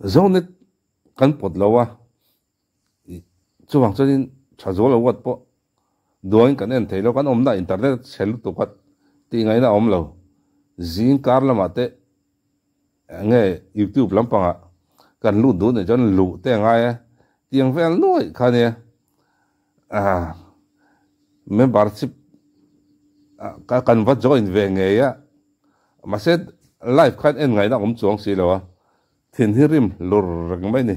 Zonet kan pawt lo a, chuvang chuanin Thazual Award pawh duangin kan en thei lo, kan awmna internet chhe lutuk a tih ngaihna a awm lo. Zing kar lamah te nge youtube lampangah kan lut duh nih chuan luh te a ngai a, tiang vel nuaih kha nia. Membership kan va join ve ngei a, mahse live khan en ngaihna a awm chuang si lo a. Thin hi rim lur reng mai ni.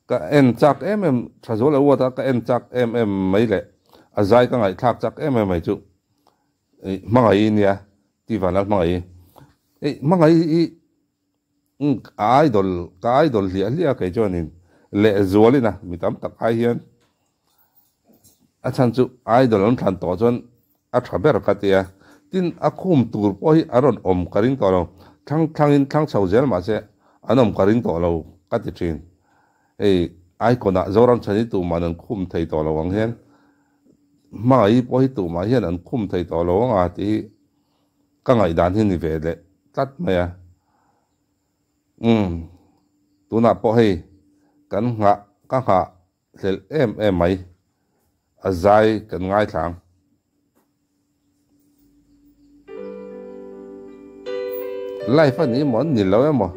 Ka en chak em em tha zual award a ka en chak em em mai leh a zai ka ngaihthlak chak em em mai chu ih hmangaih i nia ti van lal hmangaih i ih hmangaih i umm a idol ka idol hliah hliah a kei chuanin leh zualin a mi tam tak ai hian a chhan chu idol an thlan tawh chuan a tha ber ka ti a, tin a khum tur pawh hi a rawn awm ka ring tawh lo, thlang thlangin thlang chho zel mahse an awm ka ring tawh lo ka ti thin. Hei icon ah Zoram chhan hi tumah an khum thei tawh lo ang hian hmangaih pawh hi tumah hian an khum thei tawh lo ang a tih hi ka ngaihdan hi ni ve leh tlat mai a. Umm tunah pawh hei kan nghah ka nghah Hlelh em em mai. A zai kan ngaithla ang. Live a ni emaw ni lo emaw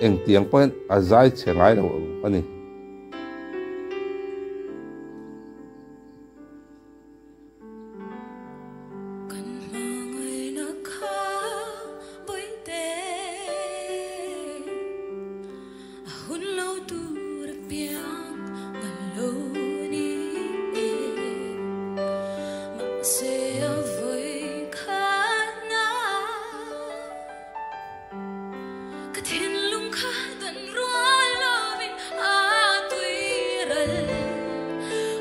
engtiang pawhin a zai chhe ngai lo a ni. Kan hmangaihna kha bawihte a hun lo tur apiang ngan lo ni e. Mahse a vawi khatna ka thinlung kha dan rual lovin a tui ral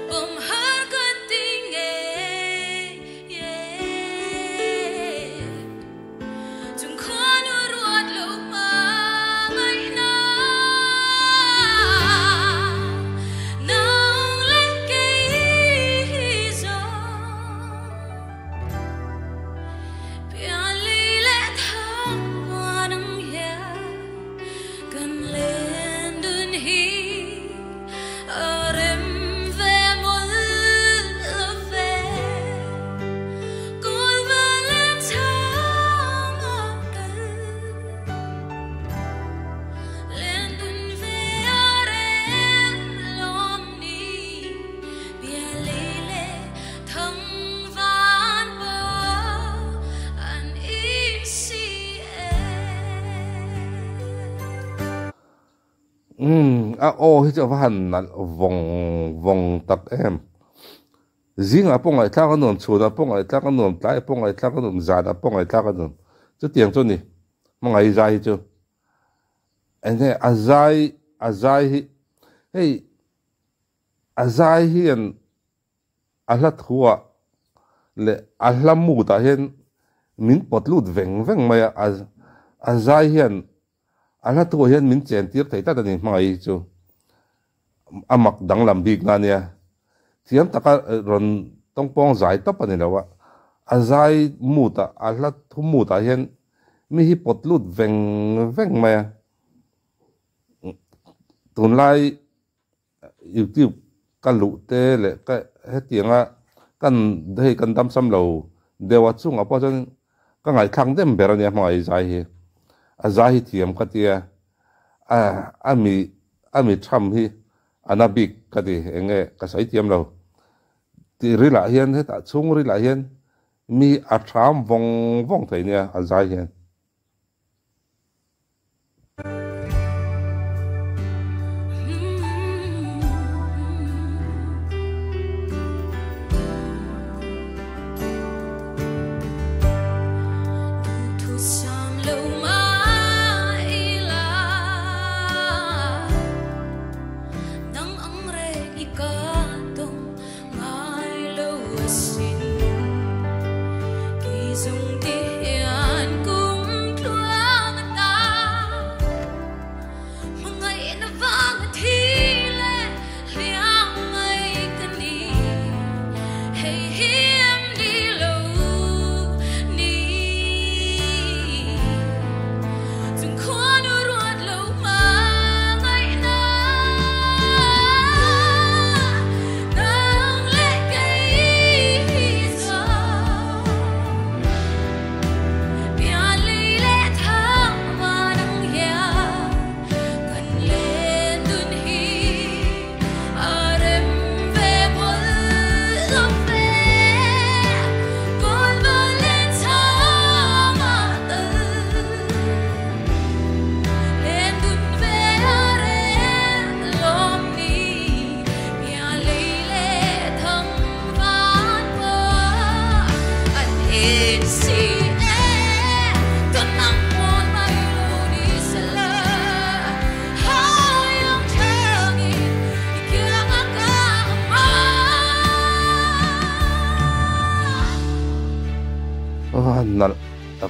pawm har ka ti ngei e. Chung khuan u ruat lo hmangaihna nang leh kei hi zawng. Pianlei leh thang muan ang hian kan len dun hi a rem ve mawlh lo ve. Kawl va leh chhang a kal len dun ve a rem lawm ni. Pianlei leh thang van pawh an im si e. Umm a aw hi chu a va han nalh vawng vawng tak em. Zingah pawh ngaihthlak a nuam, chhunah pawh ngaihthlak a nuam, tlaiah pawh ngaihthlak a nuam, zanah pawh ngaihthlak a nuam. Chutiang chu a ni hmangaih zai hi chu. Enge a zai a zai hi hei a zai hian A hla thuah leh a hla mutah hian min pawt lut veng veng mai a, a zai hian a hla thuah hian min chen tir thei tlat a ni hmangaih hi chu a mak danglam bik na ania. Thiam taka rawn tawngpawng zai tawp a ni lo a, a zai mutah a hla thu mutah hian mi hi pawt lut veng veng mai a. Tunlai Youtube ka luh te leh ka hetianga kan hei kan damsam lo deuh a chungah pawh chuan ka ngaihthlak dem ber a nia hmangaih zai hi a zai hi thiam ka tia a a mi a mi tham hi a na bik ka ti eng nge ka sawi thiam lo tih rilah hian hetah chhung rilah hian mi a tham vawng vawng thei nia a zai hian.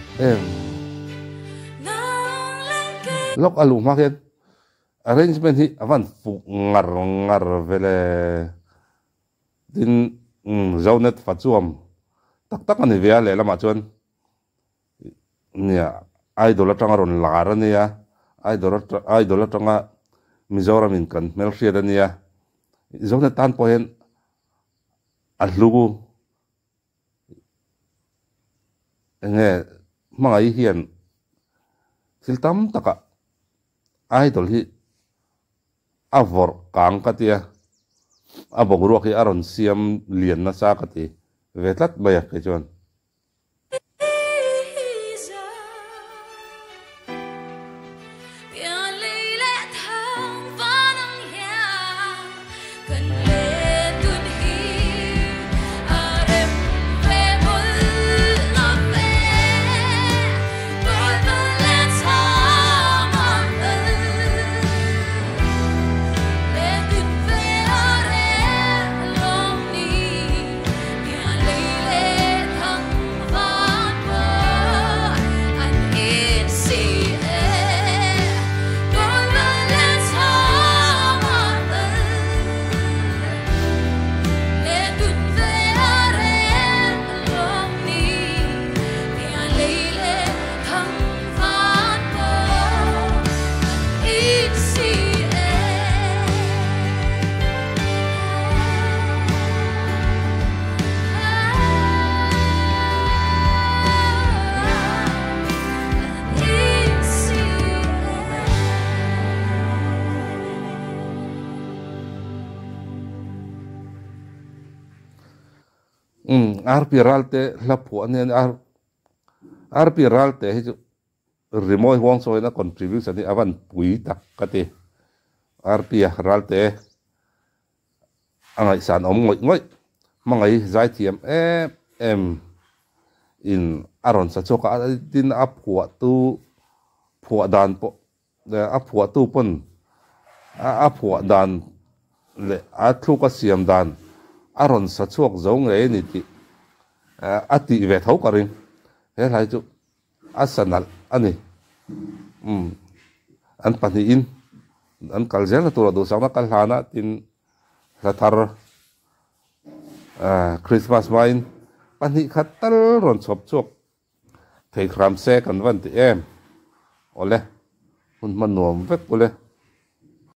tak em. Lawk a luh hma khian arrangement hi a van fuh ngar ngar ve le. Tin Zonet fa chuam tak tak a ni ve a lehlamah chuan nia idol atanga rawn lar a nia idol idol atanga Mizoram in kan hmelhriat a nia Zonet tan pawh hian a hlu enge hmangaih hian thil tam takah idol hi a vawrh kang ka tia a boruak hi a rawn siam lian nasa ka ti ve tlat mai a kei chuan. Umm RP Ralte hla phuah ania RP Ralte hi chu Rimawi huang chawiin a contribution hi a van pui tak ka ti. RP-a Ralte a ngaihsan awm ngawih ngawih. Hmangaih zaithiam em em in a rawn sa chhuak a, tin a phuahtu phuah dan pawh a phuahtu pawn a phuah dan leh a thluk a siam dan a rawn sa chhuak zo ngei a ni tih a tih ve tho ka ring. He hlai chu A sa nalh a ni. Umm an pahnihin an kal zel na tur a duhsakna ka hlan a tin hla thar ah Christmas hmain pahnih khat tal rawn chhawp chhuak thei hram se kan van ti em. Awle hun hma nuam vek ule.